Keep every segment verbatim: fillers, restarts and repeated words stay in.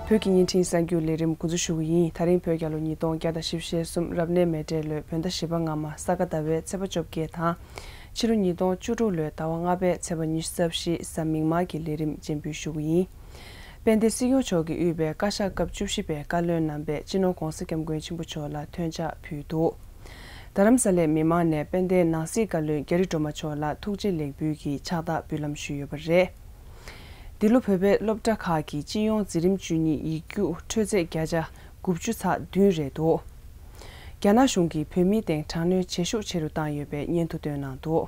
བོད་ཀྱི་བརྙན་འཕྲིན་གསར་འགྱུར་ལས་རིམ་འགོ་འཛུགས་ཞུ་གི་ཡིན། ད་རིང་བོད་རྒྱལ་ལོ་ཉིས་སྟོང་བརྒྱ་དང་བཞི་བཅུ་ཞེ་གསུམ་རབ་གནས་མེ་སྤྲེལ་ལོའི་བོད་ཟླ་བཞི་པ་སྔ་མ་ས་ག་ཟླ་བའི་ཚེས་པ་བཅོ་བརྒྱད་དང་། ཕྱི་ལོ་ཉིས་སྟོང་བཅུ་དྲུག་ལོའི་ཟླ་བ་ལྔ་པའི་ཚེས་པ་ཉི་ཤུ་རྩ་བཞི་གཟའ་མིག་དམར་གྱི་ལས་རིམ་སྤྱན་འབུལ་ཞུ་གི་ཡིན། དཔལ་ལྡན་སྲིད་སྐྱོང་མཆོག་གིས་དབུས་པའི་བཀའ་ཤག་སྐབས་བཅུ་བཞི་པའི་བཀའ་བློན་རྣམ་པས་སྤྱི་ནོར་༧གོང་ས་༧སྐྱབས་མགོན་ཆེན་པོ་མཆོག་ལ་ཐོན་ཕྱག་ཕུལ་འདུག། རྡ་རམ་ས་ལའི་མི་མང་ནས་དཔལ་ལྡན་ནང་སྲིད་བཀའ་བློན་རྒྱ་རི་སྒྲོལ་མ་མཆོག་ལ་ཐུགས་རྗེ་ལེགས་འབུལ་གྱི་ཕྱག་རྟགས་འབུལ་ལམ་ཞུས་ཡོད་པ་རེད། འདི་ལོ་བོད་པའི་སློབ་གྲྭ་ཁག་གི་སྤྱི་ཡོངས་འཛིན་རིམ་བཅུ་གཉིས་ཡིག་རྒྱུགས་འཕྲོད་ཚད་བརྒྱ་ཆ་དགུ་བཅུ་ཚེག་བདུན་རེད་འདུག། རྒྱ་ནག་གཞུང་གིས་བོད་མིའི་སྟེང་དྲག་གནོན་བྱེད་ཤུགས་ཆེ་རུ་བཏང་ཡོད་པའི་སྙན་ཐོ་བཏོན་གནང་འདུག།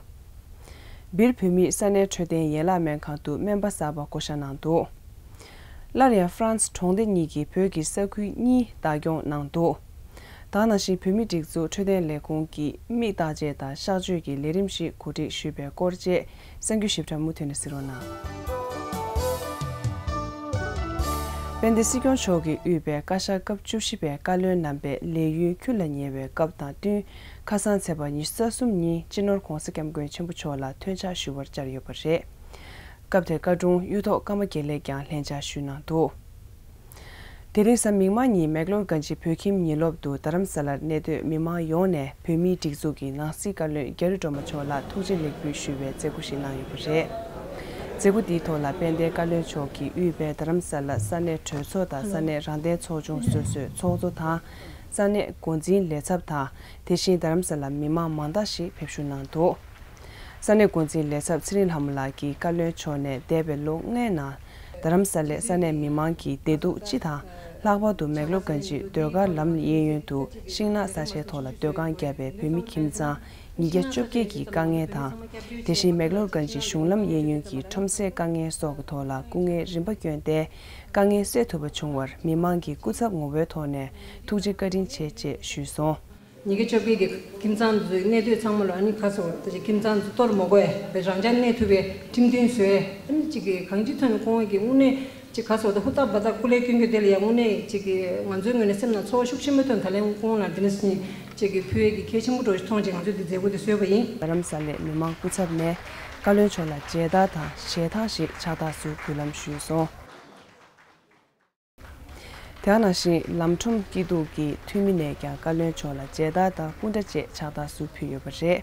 སྦིར་བོད་མིའི་ས་གནས་འཕྲོད་བསྟེན་ཡན་ལག་སྨན་ཁང་དུ་སྨན་པ་གསར་པ་བསྐོ་བཞག་གནང་འདུག། སླར་ཡང་ཧྥ་རན་སི་གྲོང་སྡེ་གཉིས་ཀྱིས་བོད་ཀྱི་ས་ཁུལ་གཉིས་བདག་སྐྱོང་གནང་འདུག། དེ་ག་ནང་བཞིན་བོད་མིའི་སྒྲིག་འཛུགས་འཕྲོད་བསྟེན་ལས་ཁུངས་ཀྱིས་མིག་བརྟག་དཔྱད་དང་གཤག་བཅོས་ཀྱི་ལས་རིམ་ཞིག་གོ་སྒྲིག་ཞུས་པའི་སྐོར་བཅས་གསར་འགྱུར་ཞིབ་ཕྲ་མུ་མཐུད་ནས་གཟིགས་རོགས་གནང་། དཔལ་ལྡན་སྲིད་སྐྱོང་མཆོག་གིས་དབུས་པའི་བཀའ་ཤག་སྐབས་བཅུ་བཞི་པའི་བཀའ་བློན་རྣམ་པས་ལས་ཡུན་ཁྱོན་ལ་ཉེ་བའི་སྐབས་དང་བསྟུན། ཁ་སང་ཚེས་པ་ཉི་ཤུ་རྩ་གསུམ་ཉིན་སྤྱི་ནོར་༧གོང་ས་༧སྐྱབས་མགོན་ཆེན་པོ་མཆོག་ལ་ཐོན་ཕྱག་ཞུ་བར་བཅར་ཡོད་པ་རེད། སྐབས་དེར་བཀའ་དྲུང་གཡུ་ཐོག་ཀརྨ་དགེ་ལེགས་ཀྱང་ལྷན་བཅར་ཞུས་གནང་འདུག། དེ་རིང་གཟའ་མིག་དམར་ཉིན་མེག་ལོར་གྷན་ཇི་བོད་ཁྱིམ་ཉིན་སློབ་ཏུ་རྡ་རམ་ས་ལར་གནས་སྡོད་མི་མང་ཡོངས་ནས་བོད་མིའི་སྒྲིག་འཛུགས་ཀྱི་ནང་སྲིད་བཀའ་བློན་རྒྱ་རི་སྒྲོལ་མ་མཆོག་ལ་ཐུགས་རྗེ་ལེགས་འབུལ་ཞུ་བའི་མཛད་སྒོ་ཞིག་གནང་ཡོད་པ་རེད། མཛད་སྒོ་འདིའི་ཐོག་ལ་དཔལ་ལྡན་བཀའ་བློན་མཆོག་གིས་དབུས་པའི་རྡ་རམ་ས་ལ་ས་གནས་གྲོས་ཚོགས་དང་ས་གནས་རང་བདེན་ཚོགས་ཆུང་སོ་སོའི་ཚོགས་གཙོ་དང་། ས་གནས་འགོ་འཛིན་ལས་ཚབ་དང་། དེ་བཞིན་རྡ་རམ་ས་ལ་མི་མང་མང་དག་ཞིག་ཕེབས་བཞུགས་གནང་འདུག། ས་གནས་འགོ་འཛིན་ལས་ཚབ་ཚེ་རིང་ལྷ་མོ་ལགས་ཀྱིས་བཀའ་བློན་མཆོག་ནས་འདས་པའི་ལོ་ལྔའི་ནང་རྡ་རམ་ས་ལའི་ས་གནས་མི་མང་གི་བདེ་སྡུག་སྤྱི་དང་། ལྷག་པར་དུ་མེག་ལོར་གྷན་ཇི་ཟློས་གར་ལམ་གཡས་གཡོན་དུ་ཤིང་ནགས་ས་ཆའི་ཐོག་ལ་སྡོད་ཁང་བརྒྱབ་པའི་བོད་མི་ཁྱིམ་ཚང་ཉིས་བརྒྱ་བཅོ་བརྒྱད་ཀྱི་དཀའ་ངལ་དང་། དེ་བཞིན་མེག་ལོར་གྷན་ཇི་གཞུང་ལམ་གཡས་གཡོན་གྱི་ཁྲོམ་སའི་དཀའ་ངལ་སོགས་ཀྱི་ཐོག་ལ་སྐུ་ངལ་རིམ་པ་བསྐྱོན་ཏེ་དཀའ་ངལ་སེལ་ཐུབ་པ་བྱུང་བར་མི་མང་གི་སྐུ་ཚབ་ངོ་བོའི་ཐོག་ནས་ཐུགས་རྗེ་བཀའ་དྲིན་ཆེ་ཞེས་ཞུས་སོང་། ཉིས་བརྒྱ་བཅོ་བརྒྱད་ཀྱི་ཁྱིམ་ཚང་ཚོའི་གནས་སྡོད་ཚང་མ་ལ་ཨ་ནི་ཁ་སོ་ད་ཅིག་ཁྱིམ་ཚང་ཚོ་གཏོར་མ་དགོས་པའི་རང་འཇགས་གནས་ཐུབ་པའི་ཁྲིམས་མཐུན་བཟོས། ཨ་ནི་ཅིག་གི་གང་ཅི་ཐོན་ཁོང་གི་དངོས་གནས་ཅིག་ཁ་སོ་ད་ཧུར་ཐག་འབད་ཐག་སྐུ་ལས་སྐྱོན་རྒྱུ་དེ་ལ་ཡང་དངོས་གནས་ཅིག་གི་ང་ཚོའི་ངོས་ནས་སེམས་ནང་ཚོར་བ་ཤུགས་ཆེན་པོ་ཐོན། ད་ལན་ཁོང་ལ་འདི་ནས་ཟིན་ཅིག་གི་ཕུལ་ཡས་ཀྱི་གལ་ཆེན་པོ་འགྲོ་ཞིག་མཐོང་ཅིག་ང་ཚོས་འདི་མཛད་སྒོ་འདི་བཟོས་པ་ཡིན། རྡ་རམ་ས་ལའི་མི་མང་སྐུ་ཚབ་ནས་བཀའ་བློན་མཆོག་ལ་མཇལ་དར་དང་ཞལ་ཐང་ཞིག་ཕྱག་རྟགས་སུ་འབུལ་ལམ་ཞུས་སོང་། དེ་ག་ནང་བཞིན་ལམ་ཁྲོམ་སྐྱིད་སྡུག་གི་འཐུས་མི་ནས་ཀྱང་བཀའ་བློན་མཆོག་ལ་མཇལ་དར་དང་སྐུ་འདྲ་བཅས་ཕྱག་རྟགས་སུ་ཕུལ་ཡོད་པ་རེད།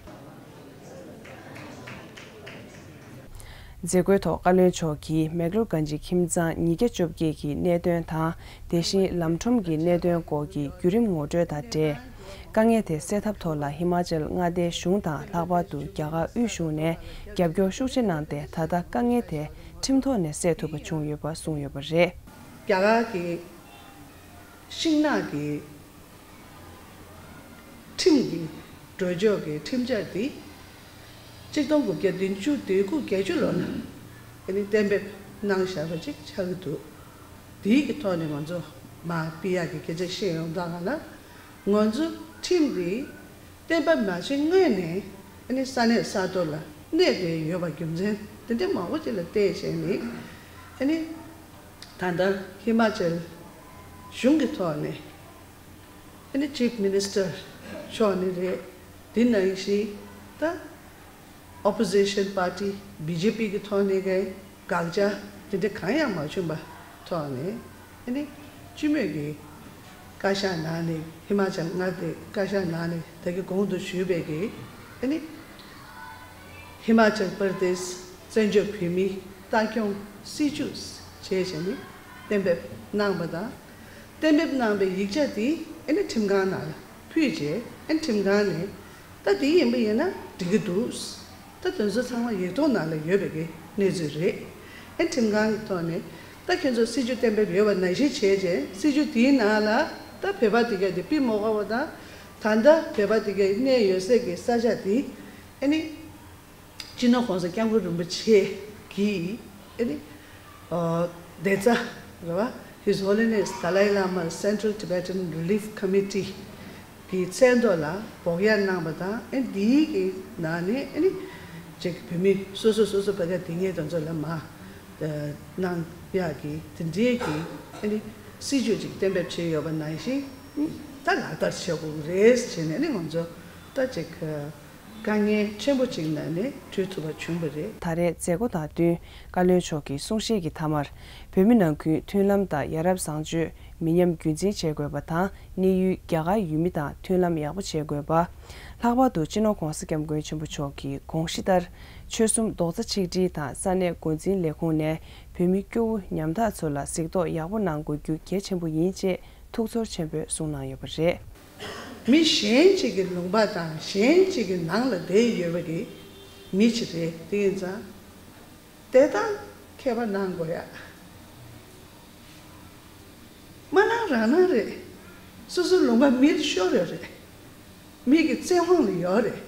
མཛད་སྒོའི་ཐོག་བཀའ་བློན་མཆོག་གིས་མེག་ལོར་གྷན་ཇི་ཁྱིམ་ཚང་ཉིས་བརྒྱ་བཅོ་བརྒྱད་ཀྱི་གནད་དོན་དང་། དེ་བཞིན་ལམ་ཁྲོམ་གྱི་གནད་དོན་སྐོར་གྱི་བརྒྱུད་རིམ་ངོ་སྤྲོད་དང་འབྲེལ། དཀའ་ངལ་དེ་སེལ་ཐབས་ཐོག་ལ་ཧི་མ་ཅལ་མངའ་སྡེའི་གཞུང་དང་ལྷག་པར་དུ་རྒྱ་གར་དབུས་གཞུང་ནས་རྒྱབ་སྐྱོར་ཤུགས་ཆེ་གནང་སྟེ་ད་ལྟ་དཀའ་ངལ་དེ་ཁྲིམས་ཐོག་ནས་སེལ་ཐུབ་པ་བྱུང་ཡོད་པ་གསུངས་ཡོད་པ་རེད། རྒྱ་གར་གྱི་ཤིང་ནགས་ཀྱི་ཁྲིམས་ཀྱི་འགྲོ་ཕྱོགས་ཀྱི་ཁྲིམས་འཆར་འདི་གཅིག་སྟོང་དགུ་བརྒྱ་བདུན་ཅུ་དོན་དགུ་བརྒྱད་ཅུ་ལོ་ལ་ཨ་ནི་གཏན་འབེབས་གནང་བཞག་པ་ཅིག་ཆགས་ཀྱི་འདུག། དེའི་གི་ཐོག་ནས་ང་ཚོ་མར་ཕུལ་ཡག་གི་སྐད་ཆ་བཤད་ཡོང་དུས་ང་ལ་ང་ཚོ་ཁྲིམས་འདི་གཏན་འབེབས་མ་བྱས་སྔོན་ནས་ཨ་ནི་ས་གནས་ས་ཐོག་ལ་གནས་བསྡད་ཡོད་པ་རྒྱུ་མཚན་དེ་འདྲ་མང་པོ་ཅིག་ལ་བལྟས་བྱས་ནས་ཨ་ནི་ད་ལྟ་ཧི་མ་ཅལ་གཞུང་གི་ཐོག་ནས་ཨ་ནི་ཅིབ་མི་ནི་སི་ཊར་མཆོག་ནི་རེད། དེ་ནང་བཞིན་ད་ཨོ་པོ་ཟི་ཤན་པར་ཊི་བི་ཇེ་པི་གི་ཐོག་ནས་ཀྱི་དགག་བྱ་དེ་འདྲ་གང་ཡང་མ་བྱུང་པ་ཐོག་ནས་ཨ་ནི་སྤྱི་མོས་ཀྱི་བཀའ་ཤག་ནང་ནས་ཧི་མ་ཅལ་མངའ་སྡེའི་བཀའ་ཤག་ནང་ནས་ད་གིན་གོང་དུ་ཞུས་པའི་གི་ཨ་ནི་ཧི་མ་ཅལ་པར་དེཤ་བཙན་བྱོལ་བོད་མིའི་ལྟ་སྐྱོང་སྲིད་བྱུས་བྱས་བྱས་ནས་གཏན་འབེབས་གནང་པ་དང་། གཏན་འབེབས་གནང་པའི་ཡིག་ཆ་དེ་ཨ་ནི་ཁྲིམས་ཁང་ནང་ལ་ཕུལ་རྗེས་ཨ་ནི་ཁྲིམས་ཁང་ནས་ད་དེ་ཡིན་པ་ཡིན་ན་འགྲིག་གི་འདུག། ད་དེ་ཚོ་ཚང་མ་ཡིག་ཐོག་ནང་ལ་ཡོད་པའི་གི་གནས་ཚུལ་རེད། ཨ་ནི་ཁྲིམས་ཁང་གི་ཐོག་ནས་ད་ཁྱེད་ཚོ་སྲིད་བྱུས་གཏན་འབེབས་ཡོད་པ་ནང་བཞིན་བྱས་རྗེས་སྲིད་བྱུས་དེའི་ནང་ལ་ད་བོད་པ་དེ་ག་དེ་ཕུད་མ་དགོས་པ་དང་། ད་ལྟ་བོད་པ་དེ་ག་གནས་ཡོད་སའི་གི་ས་ཆ་དེ་ཨ་ནི། སྤྱི་ནོར་༧གོང་ས་༧སྐྱབས་མགོན་རིན་པོ་ཆེ་གིས་ཨ་ནི་ཨ་བདེ་རྩ་རེད་བ། His Holiness Dalai Lama Central Tibetan Relief Committee གི་མཚན་ཐོག་ལ་བོགས་ཡ་གནང་པ་དང་ཨ་ནི་འདིའི་གི་ནང་ནས་ཨ་ནི་ཅིག་བོད་མི་སོ་སོ་སོ་སོ་བོད་པ་དེ་ངེད་དང་ཚོ་ལ་མ་གནང་ཡག་གི་དེ་འདྲའི་གི་ཨ་ནི་སྲིད་བྱུས་ཅིག་གཏན་འབེབས་བྱས་ཡོད་པ་ནང་བཞིན་ད་ལག་བསྟར་བྱེད་དགོས་རེད་བྱས་ནས་ཨ་ནི་ང་ཚོ་ད་ཅིག་དཀའ་ངལ་ཆེན་པོ་ཅིག་ནང་ནས་གྲོལ་ཐུབ་པ་བྱུང་བ་རེད། ད་རེས་མཛད་སྒོ་དང་བསྟུན་བཀའ་བློན་མཆོག་གི་གསུང་བཤད་ཀྱི་མཐའ་མར། བོད་མི་ནང་ཁུལ་མཐུན་ལམ་དང་ཡ་རབས་བཟང་སྤྱོད། མི་ཉམས་རྒྱུན་འཛིན་བྱེད་དགོས་པ་དང་། གནས་ཡུལ་རྒྱ་གར་ཡུལ་མི་དང་མཐུན་ལམ་ཡག་པོ་བྱེད་དགོས་པ། ལྷག་པར་དུ་སྤྱི་ནོར་༧གོང་ས་༧སྐྱབས་མགོན་ཆེན་པོ་མཆོག་གི་དགོངས་གཞི་ལྟར། ཆོལ་གསུམ་རྡོག་རྩ་ཆིག་སྒྲིལ་དང་ས་གནས་འགོ་འཛིན་ལས་ཁུངས་ནས་བོད་མི་སྐྱོ་བོ་ཉམ་ཐག་ཚོ་ལ་གཟིགས་རྟོག་ཡག་པོ་གནང་དགོས་རྒྱུ་གལ་ཆེན་པོ་ཡིན་ཅེས་ཐུགས་ཚོར་ཆེན་པོས་གསུངས་གནང་ཡོད་པ་རེད། མི་གཞན་གཅིག་གི་ལུང་པ་དང་གཞན་གཅིག་གི་ནང་ལ་བསྡད་ཡོད་པ་གི་མི་ཅིག་རེད། དེ་ཡིན་ཙང་བདེ་ཐང་ཁྱད་པར་གནང་དགོས་ཡ། མ་གནང་རང་གནང་རེད། སོ་སོའི་ལུང་པ་མི་ལ་ཤོར་ཡོད་རེད། མི་གི་བཙན་དབང་ལ་ཡོད་རེད།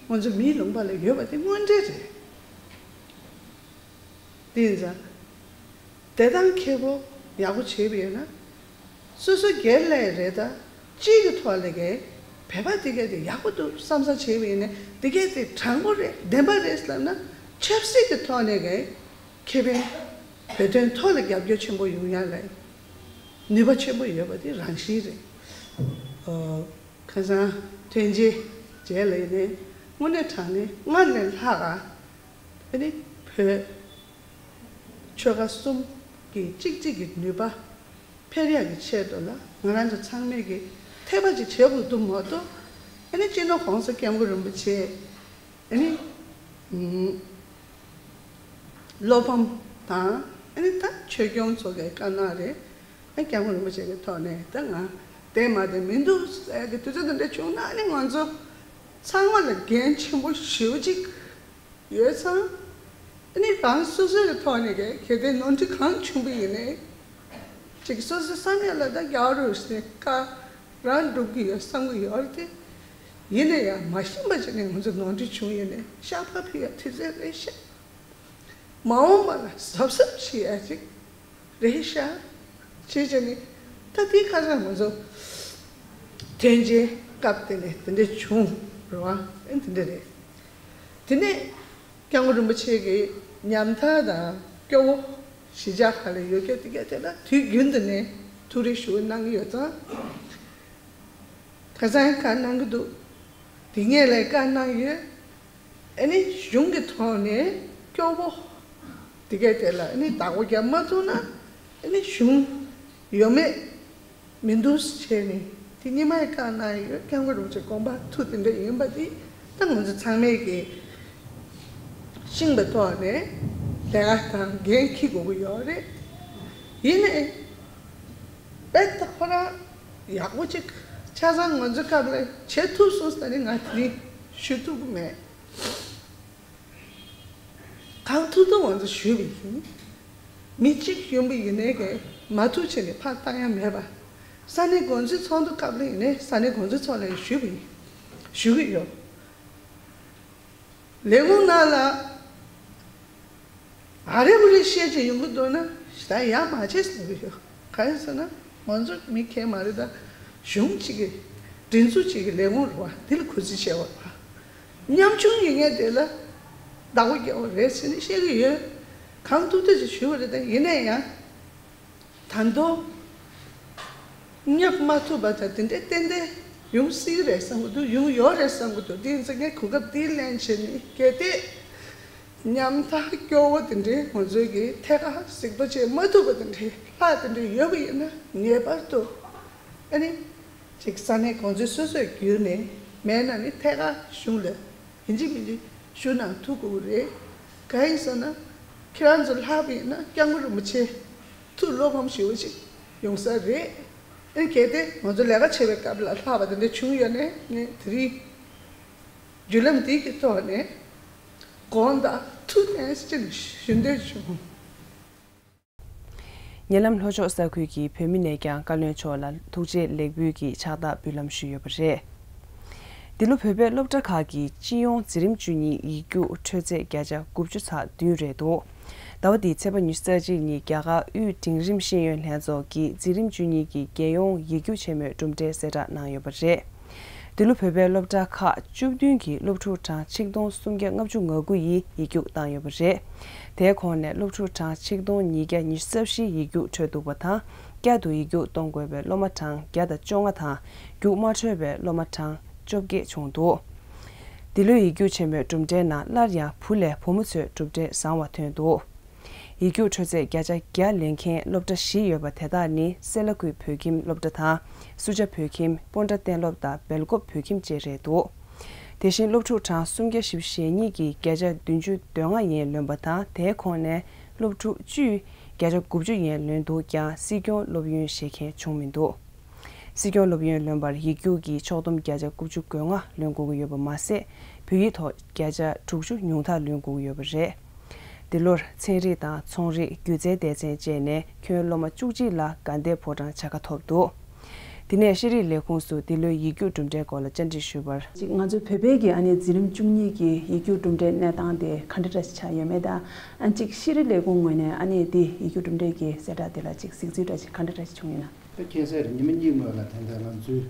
ང་ཚོ་མིའི་ལུང་པ་ལ་ཡོད་པ་དེ་དངོས་འབྲེལ་རེད། དེ་ཡིན་ཙང་། བདེ་ཐང་ཁེ་པོ་ཡག་པོ་བྱས་པ་ཡིན་ན། སོ་སོ་སྒེར་ལ་རེད་ད། སྤྱིའི་གི་ཐོག་ལ་གི་བོད་པ་དེ་གས་དེ་ཡག་པོ་འདུག་བསམ་བསམ་བྱས་པ་ཡིན་ན་དེ་གས་དེ་དྲང་པོ་རེད་བདེན་པ་རེད་ལབ་ན། ཆབ་སྲིད་ཀྱི་ཐོག་ནས་གི་ཁེ་ཕན། བོད་དོན་ཐོག་ལ་རྒྱབ་སྐྱོར་ཆེན་པོ་ཡོང་ཡ་ལ་ནུས་པ་ཆེན་པོ་ཡོད་པ་དེ་རང་བཞིན་རེད། ཨོ། ཁ་སང་ཐོན་རྗེས་རྗེས་ལ་ཡིན་ནའི་དངོས་གནས་དྲང་གནས་སྔར་ནས་ལྷག་ག་ཨ་ནི་བོད་ཆོལ་ཁ་གསུམ་གྱི་གཅིག་སྒྲིལ་གྱི་ནུས་པ་འཕེལ་ཡག་གི་ཆེད་དུ་ལ་ང་རང་ཚོ་ཚང་མས་ཀྱི་ཐེ་བ་ཅིག་བྱེད་དགོས་འདུག་མ་གཏོགས། ཨ་ནི་སྤྱི་ནོར་༧གོང་ས་༧སྐྱབས་མགོན་རིན་པོ་ཆེ་ཨ་ནི་ཨུམ། བློ་ཕམ་དང་ཨ་ནི་ད་ཆོས་སྐྱོང་ཚོ་གི་དཀའ་གནད་རེད། ཨ་སྐྱབས་མགོན་རིན་པོ་ཆེ་གི་ཐོག་ནས་ད་ང་བསྡད་མ་བསྡད་མི་འདུག་ཟེར་གི་དུས་ཚོད་དེ་འདྲ་བྱུང་ན་ཨ་ནི་ང་ཚོ་ཚང་མ་ལ་འགན་ཆེན་པོ་ཞེ་པོ་ཅིག་ཡོད་ཙང་། ཨ་ནི་རང་སོ་སོའི་ཐོག་ནས་གི་གལ་ཏེ་ནོར་འཁྲུལ་གང་བྱུང་བ་ཡིན་ནའི་ཅིག་སོ་སོའི་བསམ་ཡས་ལ་ད་རྒྱག་རོགས་ཟེར་ནས་བཀའ་རང་སྒྲུབ་ཀྱི་ཡོད་བསམ་གྱི་ཡོད་རེད་དེ། ཡིན་ན་ཡང་མ་ཤེས་པ་བྱས་ནས་ང་ཚོ་ནོར་འཁྲུལ་བྱུང་ཡོད་ནའི་བཤགས་པ་ཕུལ་ཡ་དུས་ཚོད་རེད་ཤག་མ་འོངས་པ་ལ་གཟབ་གཟབ་བྱེད་ཡ་ཅིག་རེད་ཤག་བྱས་བྱས་ནས་ད་དེའི་ཁ་སང་ང་ཚོ་ཐོན་རྗེས་སྐབས་དེ་ནས་དེ་འདྲ་བྱུང་རེད་བ། ཨེ་དེ་འདྲ་རེད། དེ་ནས་སྐྱབས་མགོན་རིན་པོ་ཆེ་གི་ཉམ་ཐག་དང་སྐྱོ་བོ་གཞིས་ཆགས་ཁག་ལ་ཡོད་མཁན་དེ་གས་དེ་ལ་དུས་རྒྱུན་དུ་ནས་ཐུགས་རེ་ཞུ་གནང་གི་ཡོད་ཙང་། ཁ་སང་བཀའ་གནང་གི་འདུག་དེ་སྔས་ལ་བཀའ་གནང་ཡོད། ཨ་ནི་གཞུང་གི་ཐོག་ནས་སྐྱོ་བོ་དེ་གས་དེ་ལ་ཨ་ནི་བདག་པོ་རྒྱབ་མ་ཐུབ་ན་ཨ་ནི་གཞུང་ཡོད་མེད་མི་འདུག་བྱས་ནས་དེ་སྔོན་མ་ཡི་བཀའ་གནང་ཡོད། སྐྱབས་མགོན་རིན་པོ་ཆེ་དགོངས་པ་ཐུགས་དེ་འདྲ་ཡིན་པ་དེ་ད་ང་ཚོ་ཚང་མས་ཀྱི་ཤེས་པའི་ཐོག་ནས་ལས་ཀ་དང་འགན་འཁྱེར་དགོས་ཀྱི་ཡོད་རེད། ཡིན་ནའི་དཔེ་ད་ཁོ་རང་ཡག་པོ་ཅིག་ཆ་ཚང་ང་ཚོའི་སྐབས་ལ་བྱེད་ཐུབ་སོང་ཟེར་ནས་ང་དེ་རིང་ཞུ་ཐུབ་ཀྱི་མེད། གང་ཐུབ་ཐུབ་ང་ཚོ་ཞུས་པ་ཡིན། མི་གཅིག་ཡོང་པ་ཡིན་ནའི་གི་མ་ཐུབ་བྱས་ནས་ཕར་བཏང་ཡ་མེད་པ། ས་གནས་འགོ་འཛིན་ཚོགས་འདུ་སྐབས་ལ་ཡིན་ནའི་ས་གནས་འགོ་འཛིན་ཚོགས་ལ་ཡང་ཞུས་པ་ཡིན། ཞུ་གི་ཡོད། ལས་ཁུངས་ནང་ལ་ཨ་རེ་ཨུ་རེ་བཤད་བྱས་ཡོང་གི་འདུག་ན་ད་ཡག་མ་བྱས་ཟེར་གི་ཡོད། གང་ཡིན་ཟེར་ན་ང་ཚོ་མི་ཁྱད་མ་རེད། ད་གཞུང་གཅིག་གི་སྒྲིག་འཛུགས་གཅིག་གི་ལས་ཁུངས་རེད་བ། འདི་ལ་གུས་བརྩི་བྱས་པ་རེད་བ། ཉམ་ཆུང་ཡིན་མཁན་དེ་ལ་བདག་པོ་རྒྱག་པ་རེད་ཟེར་ནས་བཤད་གི་ཡོད། གང་ཐུབ་ཐུབ་ཅིག་ཞུས་པ་རེད། ད་ཡིན་ན་ཡང་། ད་དུང་། བསྙབ་མ་ཐུབ་པ་དང་དེ་འདྲའི་ཏན་ཏན་ཡོང་སྲིད་རེད་བསམ་གྱི་འདུག་ཡོང་ཡོད་རེད་བསམ་གྱི་འདུག་དེ་ཡིན་ཙང་ངས་གོ་སྐབས་འདི་ལེན་བྱས་ནས་གལ་ཏེ་ཉམ་ཐག་སྐྱོ་བོ་དེ་འདྲའི་ང་ཚོའི་གི་ཐད་ཀར་གཟིགས་རྟོག་བྱེད་མ་ཐུབ་པ་དེ་འདྲའི་ལྷག་དེ་འདྲའི་ཡོད་པ་ཡིན་ན་ངེས་པར་དུ་ཨ་ནི་ཅིག་ས་གནས་གོང་འཛིན་སོ་སོས་བརྒྱུད་ནས་མེད་ན་ནི་ཐད་ཀར་གཞུང་ལ་ཡིན་གཅིག་མིན་གཅིག་ཞུ་གནང་ཐུབ་དགོས་ཀྱི་རེད། གང་ཡིན་ཟེར་ན་ཁྱེད་རང་ཚོ་ལྷག་པ་ཡིན་ན་སྐྱབས་མགོན་རིན་པོ་ཆེ། ཐུགས་བློ་ཕམ་ཞེ་པོ་ཅིག་ཡོང་ས་རེད། ཨ་ནི་གལ་ཏེ་ང་ཚོ་ལས་ཀ་བྱེད་པའི་སྐབས་ལ་ལྷག་པ་དེ་འདྲ་བྱུང་ཡོད་ནའི་ངས་དེ་རིང་བརྒྱུད་ལམ་འདི་གི་ཐོག་ནས་དགོངས་དག་ཐུགས་ནན་ཅིག་ཞུ་འདོད་བྱུང་། ཉེ་ལམ་ལྷོ་ཕྱོགས་ས་ཁུལ་གྱི་བོད་མི་ནས་ཀྱང་བཀའ་བློན་མཆོག་ལ་ཐུགས་རྗེ་ལེགས་འབུལ་གྱི་ཕྱག་རྟགས་འབུལ་ལམ་ཞུས་ཡོད་པ་རེད། འདི་ལོ་བོད་པའི་སློབ་གྲྭ་ཁག་གི་སྤྱི་ཡོངས་འཛིན་རིམ་བཅུ་གཉིས་ཡིག་རྒྱུགས་འཕྲོད་ཚད་བརྒྱ་ཆ་དགུ་བཅུ་ཚེག་བདུན་རེད་འདུག་ཟླ་བ་འདིའི་ཚེས་པ་ཉི་ཤུ་རྩ་གཅིག་ཉིན་རྒྱ་གར་དབུས་འབྲིང་རིམ་ཤེས་ཡོན་ལྷན་ཚོགས་ཀྱིས་འཛིན་རིམ་བཅུ་གཉིས་ཀྱི་རྒྱལ་ཡོངས་ཡིག་རྒྱུགས་ཆེན་མོའི་གྲུབ་འབྲས་གསལ་བསྒྲགས་གནང་ཡོད་པ་རེད། འདི་ལོ་བོད་པའི་སློབ་གྲྭ་ཁག་བཅུ་བདུན་གྱི་སློབ་ཕྲུག་གྲངས་ཆིག་སྟོང་སུམ་བརྒྱ་ལྔ་བཅུ་ང་དགུ་ཡིས་ཡིག་རྒྱུགས་བཏང་ཡོད་པ་རེད། དེའི་ཁོངས་ནས་སློབ་ཕྲུག་གྲངས་ཆིག་སྟོང་ཉིས་བརྒྱ་ཉི་ཤུ་རྩ་བཞི་ཡིག་རྒྱུགས་འཕྲོད་འདུག་པ་དང་། བསྐྱར་དུ་ཡིག་རྒྱུགས་གཏོང་དགོས་པའི་སློབ་མ་གྲངས་བརྒྱ་དང་བཅོ་ལྔ་དང་། རྒྱུགས་མ་འཕྲོད་པའི་སློབ་མ་གྲངས་བཅོ་བརྒྱད་བྱུང་འདུག་འདི་ལོའི་ཡིག་རྒྱུགས་ཆེན་མོའི་གྲུབ་འབྲས་ནང་སླར་ཡང་བུ་ལས་བུ་མོ་ཚོས་གྲུབ་འབྲས་བཟང་བ་ཐོན་འདུག་ཡིག་རྒྱུགས་འཕྲོ་ཚད་བརྒྱ་ཆ་བརྒྱ་ལེན་མཁན་སློབ་གྲྭ་བཞི་ཡོད་པ་དེ་དག་ནི་སེ་ལ་ཁུལ་བོད་ཁྱིམ་སློབ་གྲྭ་དང་། སུ་ཇཱ་བོད་ཁྱིམ། སྤོན་ཊ་གཏན་སློབ་དང་སྦེལ་ཀོབ་བོད་ཁྱིམ་བཅས་རེད་འདུག་དེ་བཞིན་སློབ་ཕྲུག་གྲངས་སུམ་བརྒྱ་བཞི་བཅུ་ཞེ་གཉིས་ཀྱིས་བརྒྱ་ཆ་བདུན་ཅུ་དོན་ལྔ་ཡན་ལོན་པ་དང་། དེའི་ཁོངས་ནས་སློབ་ཕྲུག་བཅུས་བརྒྱ་ཆ་དགུ་བཅུ་ཡན་ལོན་འདུག་ཀྱང་། སྲིད་སྐྱོང་སློབ་ཡོན་བཞེས་མཁན་བྱུང་མི་འདུག་སྲིད་སྐྱོང་སློབ་ཡོན་ལོན་པར་ཡིག་རྒྱུགས་ཀྱིས་ཕྱོགས་བསྡོམས་བརྒྱ་ཆ་དགུ་བཅུ་གོ་ལྔ་ལོན་དགོས་ཀྱི་ཡོད་པ་མ་ཟད། བོད་ཡིག་ཐོག་བརྒྱ་ཆ་དྲུག་ཅུ་ཉུང་མཐར་ལོན་དགོས་ཀྱི་ཡོད་པ་རེད། འདི་ལོར་ཚན་རིག་དང་ཚོང་རིག་སྒྱུ་རྩལ་སྡེ་ཚན་བཅས་ནས་ཁྱོན་སློབ་མ་བཅུ་གཅིག་ལ་དགའ་ལྡན་ཕོ་བྲང་བྱ་དགའ་ཐོབ་འདུག་དེ་ནས་ཤེས་རིག་ལས་ཁུངས་སུ་འདི་ལོའི་ཡིག་རྒྱུགས་གྲུབ་འབྲས་སྐོར་ལ་བཅར་འདྲི་ཞུས་པར། ཅིག་ང་ཚོའི་བོད་པའི་གི་ཨ་ནི་འཛིན་རིམ་བཅུ་གཉིས་ཀྱི་ཡིག་རྒྱུགས་གྲུབ་འབྲས་གནས་སྟངས་དེ་ག་འདྲ་འདྲ་ཞིག་ཆགས་ཡོད་མེད་དང་། ཨ་ཅིག་ཤེས་རིག་ལས་ཁུངས་ངོས་ནས་ཨ་ནི་དེ་ཡིག་རྒྱུགས་གྲུབ་འབྲས་ཀྱི་གསལ་བསྒྲགས་དེ་ལ་ཅིག་གཟིགས་ཚུལ་འདྲ་ཞིག་ག་འདྲ་འདྲ་ཞིག་བྱུང་ཡོད་ན། ད་ཁྱེད་ཚོས་ཉི་མ་གཉིས་སྔོན་ལ་ད་ལྟ་ང་ཚོའི་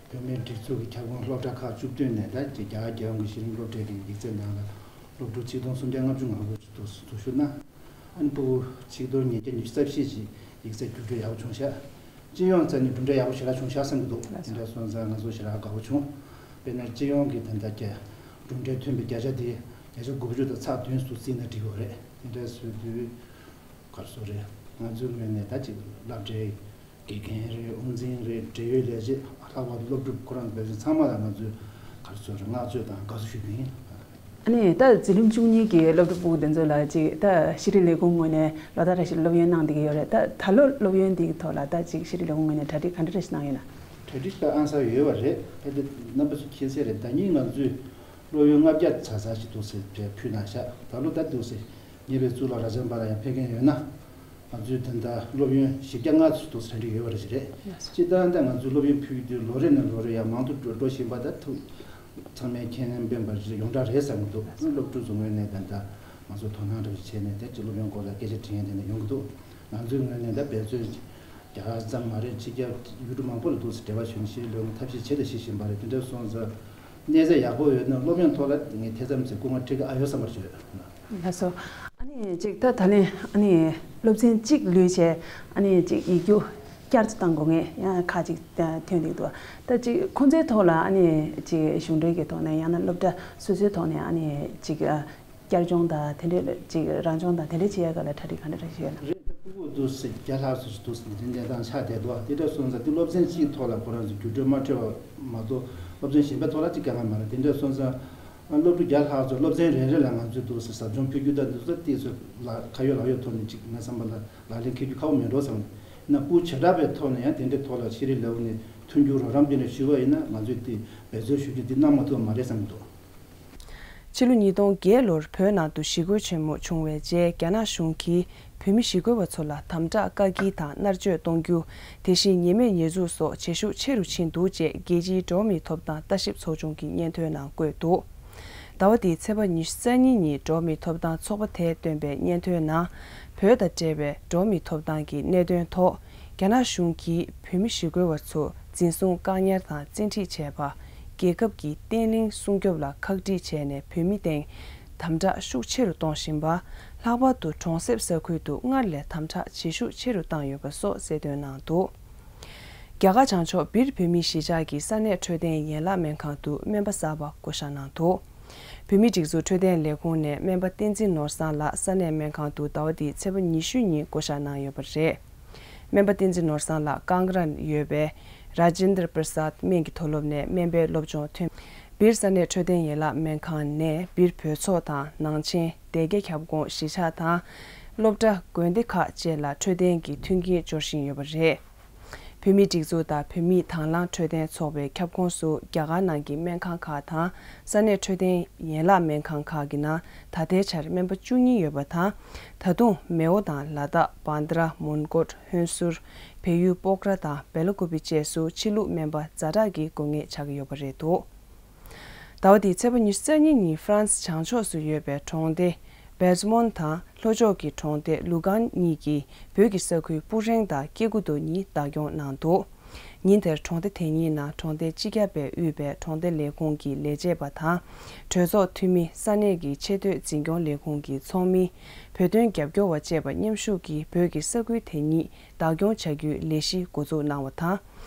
བོད་མིའི་སྒྲིག་འཛུགས་ཀྱི་ཁྱབ་ཁོངས་སློབ་གྲྭ་ཁག་བཅུ་བདུན་ནས་ད་ཅིག་རྒྱ་གར་རྒྱལ་ཡོངས་ཀྱི་གཞི་རིམ་སློབ་གྲྭའི་གི་ཡིག་ཚད་ནང་ལ་སློབ་ཕྲུག་ཆིག་སྟོང་སུམ་བརྒྱ་ལྔ་བཅུ་ང་དགུ་ཅིག་འདུག་འཛུལ་ཞུགས་གནང་། ཨ་ནི་ཕྲུ་གུ་ཆིག་སྟོང་ཉིས་བརྒྱ་ཉི་ཤུ་རྩ་བཞི་ཅིག་ཡིག་ཚད་བསྒྱུར་བཅོས་ཡག་པོ་བྱུང་ཤག་སྤྱི་ཡོངས་ཚད་ནས་གྲུབ་འབྲས་ཡག་པོ་ཞེ་དྲག་བྱུང་ཤག་བསམ་གྱི་འདུག་དེ་འདྲ་སོང་ཙང་ང་ཚོ་ཞེ་དྲག་དགའ་པོ་བྱུང་། དཔེར་ན་སྤྱི་ཡོངས་ཀྱི་ད་ལྟ་རྒྱ་གྲུབ་འབྲས་ཐོན་པའི་བརྒྱ་ཆ་དེ་བརྒྱ་ཆ་དགུ་བཅུ་དང་ཚེག་བདུན་ཙམ་ཟིན་ན་འགྲིག་གི་རེད། དེ་འདྲ་བཟོས་དུས་ག་རེ་ཟེར་རེད། ང་ཚོའི་ངོས་ནས་ད་ཅིག་སློབ་གྲྭའི་དགེ་རྒན་རེད། དབུ་འཛིན་རེད། འབྲེལ་ཡོད་ལས་བྱེད། ལྷག་པར་དུ་སློབ་ཕྲུག་ཁོ་རང་འབད་བརྩོན་ཚང་མ་ལ་ང་ཚོས་ག་རེ་ཟེར་རེད། བསྔགས་བརྗོད་དང་དགའ་བསུ་ཞུ་རྒྱུ་ཡིན། ཨ་ནི་ད་འཛིན་རིམ་བཅུ་གཉིས་ཀྱི་སློབ་ཕྲུག་ཕྲུ་གུ་དེ་ཚོ་ལ་ཅིག་ད་ཤེས་རིག་ལས་ཁུངས་ངོས་ནས་ལོ་ལྟར་རེ་བཞིན་སློབ་ཡོན་གནང་བསྡད་ཀྱི་ཡོད་རེད། ད་ད་ལོ་སློབ་ཡོན་འདིའི་ཐོག་ལ་ད་ཅིག་ཤེས་རིག་ལས་ཁུངས་ངོས་ནས་གྲ་སྒྲིག་ག་འདྲ་རེ་ཞིག་གནང་ཡོད་ན། གྲ་སྒྲིག་ད་ཨང་གསར་ཡོད་པ་རེད། ཕལ་ཆེར་རྣམ་པ་ཚོ་མཁྱེན་གསལ་རེད། ཟླ་གཉིས་ང་ཚོས་སློབ་ཡོན་ལྔ་བརྒྱ་ཙམ་ཙམ་ཞིག་འདུག་སེ་ཕུལ་གནང་ཤག་ད་ལོ་ད་འདུག་སེ་ཉེ་བའི་གཙུག་ལག་རབ་འབྱམས་པ་ལ་ཡང་ཕེབས་མཁན་ཡོད་ན། ང་ཚོས་ད་ལྟ་སློབ་ཡོན་བཞི་བརྒྱ་ལྔ་ཙམ་འདུག་སེ་གྲ་སྒྲིག་ཡོད་པ་རེད་ཞིག་རེད། སྤྱིར་བཏང་ད་ང་ཚོས་སློབ་ཡོན་ཕུལ་དུས་ལོ་རེ་ནས་ལོ་རེ་ཡང་མང་དུ་འགྲོ་འགྲོ་བཞིན་པ། ད་ཐུགས་ཚང་མས་མཁྱེན་ལན་འབེན་པ་ཡོངས་གྲགས་རེད་བསམ་གྱི་འདུག་སློབ་ཕྲུག་ཚོ་ངོས་ནས་ད་ལྟ་ང་ཚོ་དོ་སྣང་འདྲ་བོ་བྱས་ནས་ད་ཅིག་སློབ་ཡོན་སྐོར་ལ་སྐད་ཆ་དྲི་མཁན་དེ་འདྲ་ཡོང་གི་འདུག་ང་ཚོའི་ངོས་ནས་ད་འབད་བརྩོན་རྒྱ་གར་ཙམ་མ་རེད། ཕྱི་རྒྱལ་ཡུལ་གྲུ་མང་པོ་ལ་འདུག་སེ་འབྲེལ་བ་བྱུང་ནས་ཤེས་རིག་ལས་ཁུངས་ཐབས་ཤེས་བྱས་དང་བྱེད་བཞིན་པ་རེད། དེ་འདྲ་སོང་ཙང་གནས་ཚད་ཡག་པོ་ཡོད་ན་སློབ་ཡོན་ཐོག་ལ་ངས་དེ་ཙམ་ཞིག་སྐུ་ངལ་འཕྲད་ཀྱི་ཨ་ཡོད་བསམ་པར་བརྗོད། ལགས་སོ། ཨ་ནི་ཅིག་ད་ད་ལན་ཨ་ནི་སློབ་ཚན་གཅིག་ལུས་བྱས། ཨ་ནི་ཅིག་ཡིག་རྒྱུགས་བསྐྱར་དུ་བཏང་དགོས་ངེས་ཡང་ཁག་ཅིག་ཐོན་བསྡད་འདུག་ད་ཅིག་ཁོང་ཚོའི་ཐོག་ལ་ཨ་ནི་ཅིག་གཞུང་འབྲེལ་གྱི་ཐོག་ནས་ཡང་ན་སློབ་གྲྭ་སོ་སོའི་ཐོག་ནས་ཨ་ནི་ཅིག་བསྐྱར་སྦྱོང་དང་དེ་འདྲའི་ཅིག་རང་སྦྱོང་དང་དེ་འདྲ་བྱེད་ཡ་ག་ལ་གྲ་སྒྲིག་ག་འདྲ་འདྲ་ཞིག་ཡོད་ན། རེད། ད་ཕྲུ་གུ་འདུག་སེ་བརྒྱ་ལྷག་ཙམ་ཞིག་འདུག་སེ་འདི་འདྲའི་གནས་སྟངས་ཆགས་བསྡད་འདུག་དེ་འདྲ་སོང་ཙང་དེ་སློབ་ཚན་གཅིག་ཐོག་ལ་ཁོ་རང་ཚོ་འགྱུར་འགྲོས་མ་འཕྲད་པ་མ་གཏོགས་སློབ་ཚན་གཞན་པའི་ཐོག་ལ་ཅིག་དཀའ་ངལ་མ་རེད། དེ་འདྲ་སོང་ཙང་སློབ་ཕྲུག་བརྒྱ་ལྷག་ཙམ་སློབ་ཚན་རེ་རེ་ལ་ང་ཚོས་འདུག་སེ་ཟབ་སྦྱོང་ཕུལ་རྒྱུ་དང་འདུག་སེ་ཏོག་ཙམ་ལ་ཁ་ཡོད་ལག་ཡོད་ཐོག་ནས་ཅིག་ངའི་བསམ་པ་ལ་ལག་ལེན་འཁེལ་རྒྱུ་ཁག་པོ་མེད་འགྲོ་བསམ། ཡིན་ན་ཕྲུ་གུ་བྱེ་བྲག་པའི་ཐོག་ནས་ཡང་དེ་འདྲའི་ཐོག་ལ་ཤེས་རིག་ལས་ཁུངས་ནས་མཐུན་འགྱུར་རོགས་རམ་དེ་འདྲ་ཞུས་པ་ཡིན་ན་ང་ཚོས་དེ་འབད་རྩོལ་ཞུ་རྒྱུ་འདི་གནང་མ་ཐུབ་པ་མ་རེད་བསམ་གྱི་འདུག་ཕྱི་ལོ་ཉིས་སྟོང་བརྒྱད་ལོར་བོད་ནང་དུ་ཞི་རྒོལ་ཆེན་མོ་བྱུང་བའི་རྗེས། རྒྱ་ནག་གཞུང་གིས་བོད་མི་ཞི་རྒོལ་བ་ཚོ་ལ་དམ་དྲག་བཀག་སྐྱིལ་དང་མནར་གཅོད་གཏོང་རྒྱུ། དེ་བཞིན་ཉེས་མེད་ཉེས་འཛུགས་སོགས་བྱེད་ཤུགས་ཆེ་རུ་ཕྱིན་འདུག་ཅེས་རྒྱལ་སྤྱིའི་འགྲོ་བ་མིའི་ཐོབ་ཐང་ལྟ་ཞིབ་ཚོགས་ཆུང་གི་སྙན་ཐོའི་ནང་བཀོད་འདུག་ཟླ་བ་འདིའི་ཚེས་པ་ཉི་ཤུ་རྩ་གཉིས་ཉིན་འགྲོ་བ་མིའི་ཐོབ་ཐང་ཚོགས་པ་དེས་བཏོན་པའི་སྙན་ཐོའི་ནང་། བོད་དང་འབྲེལ་བའི་འགྲོ་བ་མིའི་ཐོབ་ཐང་གི་གནད་དོན་ཐོག་རྒྱ་ནག་གཞུང་གིས་བོད་མི་ཞི་རྒོལ་བ་ཚོ་འཛིན་བཟུང་བཀག་ཉར་དང་བཙན་ཁྲིད་བྱས་པ། རྒྱལ་ཁབ་ཀྱི་བརྟན་ལྷིང་སྲུང་སྐྱོབ་ལ་ཁག་དཀྲིས་བྱས་ནས་བོད་མི་སྟེང་དམ་དྲག་ཤུགས་ཆེ་རུ་གཏོང་བཞིན་པ། ལྷག་པར་དུ་གྲོང་གསེབ་ས་ཁུལ་དུ་སྔར་ལས་དམ་དྲག་བྱེད་ཤུགས་ཆེ་རུ་བཏང་ཡོད་པ་སོགས་གསལ་སྟོན་གནང་འདུག་རྒྱ་གར་བྱང་ཕྱོགས་སྦིར་བོད་མིའི་གཞིས་ཆགས་ཀྱི་ས་གནས་འཕྲོད་བསྟེན་ཡན་ལག་སྨན་ཁང་དུ་སྨན་པ་གསར་པ་བསྐོ་བཞག་གནང་འདུག་བོད་མིའི་སྒྲིག་འཛུགས་འཕྲོད་བསྟེན་ལས་ཁུངས་ནས་སྨན་པ་བསྟན་འཛིན་ནོར་བཟང་ལགས་ས་གནས་སྨན་ཁང་དུ་ཟླ་བ་འདིའི་ཚེས་པ་ཉི་ཤུ་ཉིན་བསྐོ་བཞག་གནང་ཡོད་པ་རེད། སྨན་པ་བསྟན་འཛིན་ནོར་བཟང་ལགས་ཀང་རན་ཡོད་པའི་Rajendra Prasad སྨན་གྱི་མཐོ་སློབ་ནས་སྨན་པའི་སློབ་སྦྱོང་ཐོན། སྦིར་ས་གནས་འཕྲོད་བསྟེན་ཡན་ལག་སྨན་ཁང་ནས་སྦིར་བོད་ཚོགས་དང་ནང་ཆེན། སྡེ་དགེ་ཁྱབ་ཁོངས་གཞིས་ཆགས་དང་། སློབ་གྲྭ་དགོན་སྡེ་ཁག་བཅས་ལ་འཕྲོད་བསྟེན་གྱི་མཐུན་རྐྱེན་སྦྱོར་བཞིན་ཡོད་པ་རེད། བོད་མིའི་སྒྲིག་འཛུགས་དང་བོད་མིའི་དང་བླངས་འཕྲོད་བསྟེན་ཚོགས་པའི་ཁྱབ་ཁོངས་སུ་རྒྱ་གར་ནང་གི་སྨན་ཁང་ཁག་དང་ས་གནས་འཕྲོད་བསྟེན་ཡན་ལག་སྨན་ཁང་ཁག་གི་ནང་ད་ལྟའི་ཆར་སྨན་པ་བཅུ་གཉིས་ཡོད་པ་དང་། ད་དུང་མེའོ་དང་ལ་དྭགས་བྷན་དྷ་ར་མོན་གྷོ་ཧོན་སུར་བལ་ཡུལ་པོག་ར་དང་སྦེལ་ཀོབ་བཅས་སུ་ཕྱི་ལུགས་སྨན་པ་ཛ་དྲག་གི་དགོས་ངེས་ཆགས་ཀྱི་ཡོད་པ་རེད་འདུག་ཟླ་བ་འདིའི་ཚེས་པ་ཉི་ཤུ་རྩ་གཉིས་ཉིན་ཧྥ་རན་སི་བྱང་ཕྱོགས་སུ་ཡོད་པའི་གྲོང་སྡེ་བེར་མོན་དང་ལྷོ་ཕྱོགས་ཀྱི་གྲོང་སྡེ་ལུ་གན་གཉིས་ཀྱིས་བོད་ཀྱི་ས་ཁུལ་སྤུ་ཧྲེང་དང་སྐྱེ་རྒུ་མདོ་གཉིས་བདག་སྐྱོང་གནང་འདུག་ཉིན་དེར་གྲོང་སྡེ་དེ་གཉིས་ནང་གྲོང་སྡེ་སྤྱི་ཁྱབ་པས་དབུས་པའི་གྲོང་སྡེ་ལས་ཁུངས་ཀྱི་ལས་བྱེད་པ་དང་། གྲོས་ཚོགས་འཐུས་མི། ས་གནས་ཀྱི་ཆེས་མཐོའི་འཛིན་སྐྱོང་ལས་ཁུངས་ཀྱི་ཚོགས་མི། བོད་དོན་རྒྱབ་སྐྱོར་བ་བཅས་པ་མཉམ་ཞུགས་ཀྱིས་བོད་ཀྱི་ས་ཁུལ་དེ་གཉིས་བདག་སྐྱོང་བྱ་རྒྱུའི་ལས་གཞི་འགོ་འཛུགས་གནང་བ་དང་།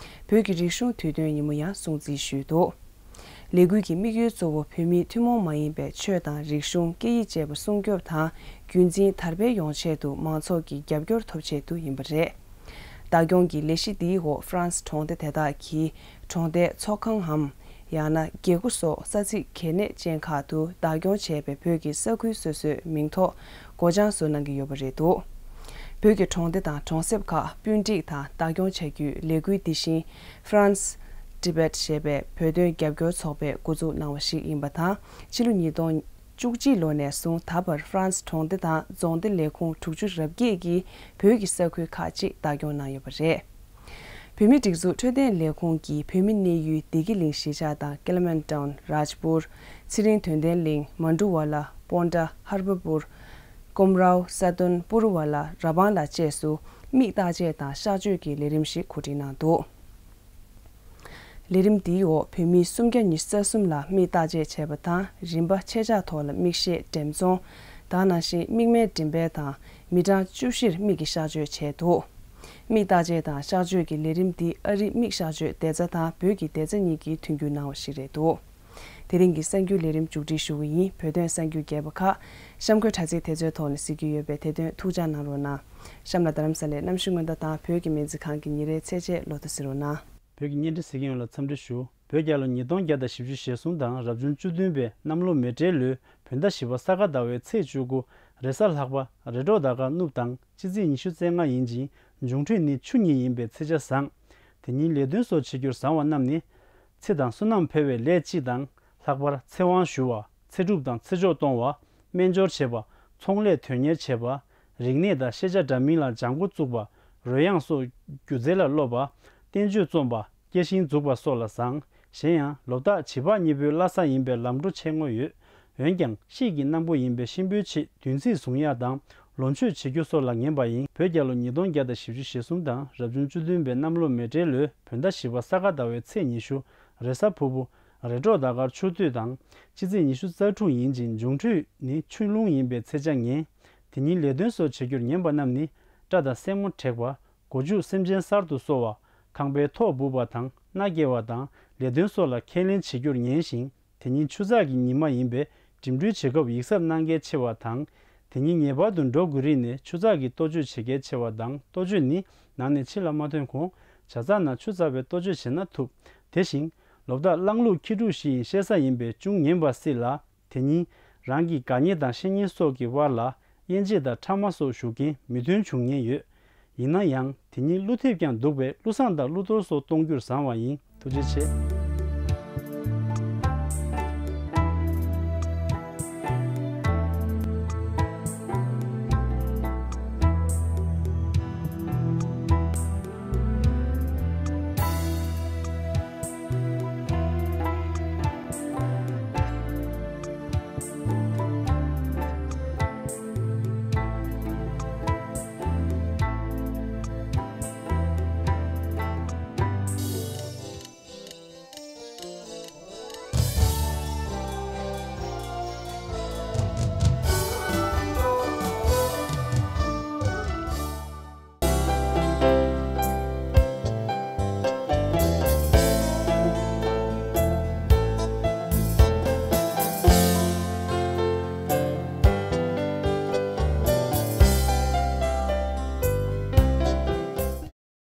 བོད་ཀྱི་རིག་གཞུང་དུས་སྟོན་ཉིན་མོ་ཡང་སྲུང་བརྩི་ཞུས་འདུག་ལས་འགུལ་གྱི་དམིགས་ཡུལ་གཙོ་བོ་བོད་མིའི་ཐུན་མོང་མ་ཡིན་པའི་ཆོས་དང་རིག་གཞུང་སྐད་ཡིག་བཅས་པ་སྲུང་སྐྱོབ་དང་རྒྱུན་འཛིན་དར་སྤེལ་ཡོང་ཆེད་དུ་མང་ཚོགས་ཀྱི་རྒྱབ་སྐྱོར་ཐོབ་ཆེད་དུ་ཡིན་པ་རེད། བདག་སྐྱོང་གི་ལས་གཞི་འདིའི་འོག་ཧྥ་རན་སི་གྲོང་སྡེ་དེ་དག་གི་གྲོང་སྡེ་ཚོགས་ཁང་འམ། ཡང་ན་རྒྱལ་སྒོ་སོགས་ས་ཚིགས་གལ་གནད་ཅན་ཁག་ཏུ་བདག་སྐྱོང་བྱས་པའི་བོད་ཀྱི་ས་ཁུལ་སོ་སོའི་མིང་ཐོག་སྒོ་བྱང་བཟོ་གནང་གི་ཡོད་པ་རེད་འདུག་བོད་ཀྱི་གྲོང་སྡེ་དང་གྲོང་གསེབ་ཁག་སྤུན་སྒྲིག་དང་བདག་སྐྱོང་བྱ་རྒྱུའི་ལས་འགུལ་འདི་བཞིན་France Tibet ཞེས་པའི་བོད་དོན་རྒྱབ་སྐྱོར་ཚོགས་པས་འགོ་འཛུགས་གནང་བ་ཞིག་ཡིན་པ་དང་། ཕྱི་ལོ་ཉིས་སྟོང་བཅུ་གཅིག་ལོ་ནས་བཟུང་ད་བར་ཧྥ་རན་སི་གྲོང་སྡེ་དང་རྫོང་སྡེ་ལས་ཁུངས་དྲུག་ཅུ་རེ་བརྒྱད་ཀྱིས་བོད་ཀྱི་ས་ཁུལ་ཁག་ཅིག་བདག་སྐྱོང་གནང་ཡོད་པ་རེད། བོད་མིའི་སྒྲིག་འཛུགས་འཕྲོད་བསྟེན་ལས་ཁུངས་ཀྱིས་བོད་མི་གནས་ཡུལ་བདེ་སྐྱིད་གླིང་གཞིས་ཆགས་དང་ཀེ་ལ་མན་ཊའུན། རཱཇ་པུར། ཚེ་རིང་དོན་ལྡན་གླིང་། མན་ཌུ་ཝ་ལ། པོན་ཊ། ཧར་བ་པུར། ཀོམ་རའོ། ས་དོན། པུ་རུ་ཝ་ལ། ར་བང་ལ་བཅས་སུ་མིག་བརྟག་དཔྱད་དང་གཤགས་བཅོས་ཀྱི་ལས་རིམ་ཞིག་གོ་སྒྲིག་གནང་འདུག་ལས་རིམ་འདིའི་འོག་བོད་མི་སུམ་བརྒྱ་ཉི་ཤུ་རྩ་གསུམ་ལ་མིག་བརྟག་དཔྱད་བྱས་པ་དང་། རིམ་པ་ཆེ་ཆག་ཐོག་ལ་མིག་ཤེལ་འགྲེམས་ཚོང་དེ་ནང་བཞིན་མིག་སྨན་འགྲེམས་སྤེལ་དང་མི་གྲངས་བཅུ་བཞིར་མིག་གི་གཤགས་བཅོས་བྱས་འདུག་མིག་བརྟག་དཔྱད་དང་གཤགས་བཅོས་ཀྱི་ལས་རིམ་འདི་ཨ་རིའི་མིག་གཤགས་བཅོས་བདེ་རྩ་དང་བོད་ཀྱི་བདེ་རྩ་གཉིས་ཀྱིས་མཐུན་འགྱུར་གནང་བ་ཞིག་རེད་འདུག་དེ་རིང་གི་གསར་འགྱུར་ལས་རིམ་མཇུག་སྒྲིལ་ཞུ་གི་ཡིན། བོད་དོན་གསར་འགྱུར་རྒྱས་པ་ཁག་གཤམ་འཁོད་དྲ་ཚིགས་དེ་ཚོའི་ཐོག་ནས་གཟིགས་རྒྱུ་ཡོད་པས་དེ་དོན་ཐུགས་འཇགས་གནང་རོགས་གནང་། གཤམ་ལ་རྡ་རམ་ས་ལའི་གནམ་གཤིས་སྔོན་བརྡ་དང་བོད་ཀྱི་སྨན་རྩིས་ཁང་གི་ཉིན་རེའི་ཚད་ཆེད་ལོ་ཐོ་གཟིགས་རོགས་གནང་། བོད་ཀྱི་བརྙན་འཕྲིན་གཟིགས་མཁན་ལ་འཚམས་འདྲི་ཞུ། བོད་རྒྱལ་ལོ་ཉིས་སྟོང་བརྒྱ་དང་བཞི་བཅུ་ཞེ་གསུམ་དང་རབ་བྱུང་བཅུ་བདུན་པའི་གནམ་ལོ་མེ་སྤྲེལ་ལོའི་བོད་ཟླ་བཞི་པ་ས་ག་ཟླ་བའི་ཚེས་བཅུ་དགུ། རེས་གཟའ་ལྷག་པ། རེས་གྲོགས་ཟླ་སྐར་སྣུབས་དང་སྤྱི་ཚེས་ཉི་ཤུ་རྩ་ལྔ་ཡིན་ཅིང་། འབྱུང་འཕྲོད་ནི་ཆུ་གཉིས་ཡིན་པས་ཚེས་ཆ་བཟང་། དེ་ཉིན་ལས་དོན་སོགས་བྱེད་རྒྱུར་བཟང་བ་རྣམས་ནི། ཚེ་དང་བསོད་ནམས་འཕེལ་བའི་ལས་སྤྱི་དང་། ལྷག་པར་ཚེ་དབང་ཞུ་བ། ཚེ་སྒྲུབ་དང་ཚེ་མཆོག་གཏོང་བ། སྨན་སྦྱོར་བྱེད་པ། ཚོང་ལས་དོན་གཉེར་བྱེད་པ། རིག་གནས་དང་ཤེས་བྱ་འདྲ་མིན་ལ་སྦྱང་འགོ་བཙུགས་པ། རོལ་དབྱངས་སོགས་སྒྱུ་རྩལ་ལ་སློབ་པ། བསྟན་བཅོས་རྩོམ་པ། སྐྱེས་ཤིང་འཛུགས་པ་སོགས་ལ་བཟང་། གཞན་ཡང་ལོ་རྟགས་བྱིས་པ་གཉིས་པོའི་བླ་གཟའ་ཡིན་པས་ལམ་འགྲོ་ཆེ་ངོ་ཡོད། འོན་ཀྱང་དཔྱིད་ཀྱི་གནམ་སྒོ་ཡིན་པས་གཤིན་པོའི་ཆེད་བདུན་ཚིགས་བཟུང་ཡག་དང་ལོ་མཆོད་བྱེད་རྒྱུ་སོགས་ལ་ངན་པ་ཡིན། བོད་རྒྱལ་ལོ་ཉིས་སྟོང་བརྒྱ་དང་བཞི་བཅུ་ཞེ་གསུམ་དང་རབ་བྱུང་བཅུ་བདུན་པའི་གནམ་ལོ་མེ་སྤྲེལ་ལོའི་བོད་ཟླ་བཞི་པ་ས་ག་ཟླ་བའི་ཚེས་ཉི་ཤུ། རེས་གཟའ་ཕུར་བུ། རེས་གྲོགས་ཟླ་སྐར་ཆུ་སྟོད་དང་། སྤྱི་ཚེས་ཉི་ཤུ་རྩ་དྲུག་ཡིན་ཅིང་འབྱུང་འཕྲོད་ནི་ཆུ་རླུང་ཡིན་པས་ཚེས་ཆ་ངན། དེ་ཉིན་ལས་དོན་སོགས་བྱེད་རྒྱུར་ངན་པ་རྣམས་ནི། སྐྲ་དང་སེན་མོ་བྲེག་པ། སྒོ་ཕྱུགས་སེམས་ཅན་གསར་དུ་གསོ་བ། ཁང་པའི་ཐོག་སྦུབ་པ་དང་སྣ་སྐྱེ་བ་དང་ལས་དོན་སོགས་ལ་ཁས་ལེན་བྱེད་རྒྱུར་ངན་ཞིང་། དེ་ཉིན་ཆུ་ཚགས་ཀྱི་ཉི་མ་ཡིན་པས་འགྲིམ་འགྲུལ་བྱེད་སྐབས་ཡིག་ཚབ་གནང་གལ་ཆེ་བ་དང་། དེ་ཉིན་ངེས་པར་དུ་འགྲོ་དགོས་རིགས་ནས་ཆུ་ཚགས་ཀྱི་ལྟོ་བཅོས་བྱེད་གལ་ཆེ་བ་དང་། ལྟོ་བཅོས་ནི་ནང་ནས་ཕྱི་ལ་མ་ཐོན་གོང་ཇ་ཚགས་ནང་ཆུ་ཚ་བའི་ལྟོ་བཅོས་བྱས་ན་ཐུབ། དེ་བཞིན་ལོ་རྟགས་གླང་ལུག་ཁྱི་ཕྲུག་བཞི་ཡི་བཤད་ས་ཡིན་པས་ཅུང་ངན་པ་སྲིད་ལ། དེ་ཉིན་རང་གི་དགའ་ཉེ་དང་བཤེས་གཉེན་སོགས་ཀྱི་དབར་ལ་དབྱེ་འབྱེད་དང་ཕྲ་མ་སོགས་ཞུགས་རྐྱེན་མི་མཐུན་འབྱུང་ཉེན་ཡོད། ཡིན་ན་ཡང་དེ་ཉིན་ཀླུ་ཐེབས་ཀྱང་འདུག་པས་ཀླུ་བསངས་དང་ཀླུ་གཏོར་སོགས་གཏོང་རྒྱུར་བཟང་བ་ཡིན། ཐུགས་རྗེ་ཆེ།